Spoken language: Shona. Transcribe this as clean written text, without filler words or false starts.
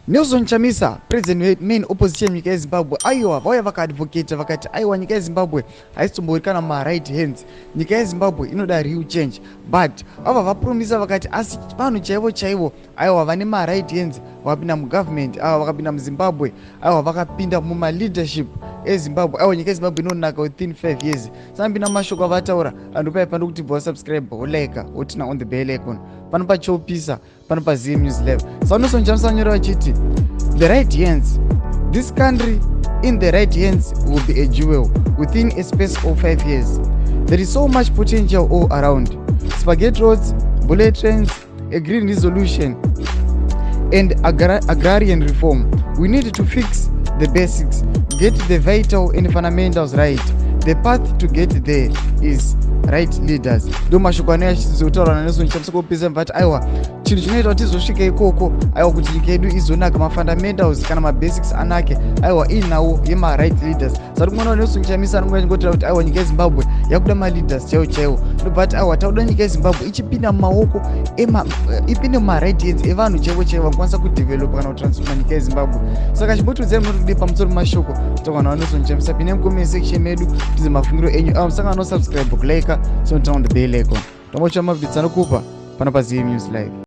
Nelson Chamisa, president wemain opposition munyika yeZimbabwe, aiwa, vauya vakaadvocata, vakati aiwa, nyika yeZimbabwe haisitombori kana maright hands. Nyika yeZimbabwe inoda real change, but vabva vapromisa, vakati asi vanhu chaivo chaivo, aiwa, vane maright hands vakapinda mugovernment, aiwa, vakapinda muZimbabwe, aiwa, vakapinda mumaleadership eZimbabwe, aiwa, nyika yeZimbabwe inonaka within 5 years. Sanapinda mashoko avataura andopai pano kuti bva wasubscribe, wolike, woturn on the bell icon pano pachopisa pano paZM News Live. SaNelson Chamisa vanyora vachiti, "The right hands, this country in the right hands will be a jewel within a space of 5 years. There is so much potential all around: spaghetti roads, bullet trains, a green resolution and agrarian reform. We need to fix the basics, get the vital and fundamentals right. The path to get there is right leaders." Ndo mashoko anouya achizotaura naNelson Chamisa kupisa vati aiwa, chinhu chinoita kuti tizosvika ikoko, aiwa, kuti nyika yedu izonaka, mafundamentals kana mabasics anake, aiwa, inhau yemaright leaders. Sati kumwana waNelson Chamisa anonge achingotaura kuti aiwa, nyika yeZimbabwe yakuda maleaders chaiwo chaiwo. Ndobva ati aiwa, tauda nyika yeZimbabwe ichipinda mumaoko, ipinde mumaright hands evanhu chaivo chaivo vanokwanisa kudevelopa kana kutransforma nyika yeZimbabwe. Saka chimbotiudzai munoti kudii pamusoro pemashoko taurwa naVaNelson Chamisa. Pindai mucomment section medu, tize mafungiro enyu. Ava musangana nosubscribe, kulike, soturn on the bell icon. Tombotsva maupdates anokupa pano paZM News Live.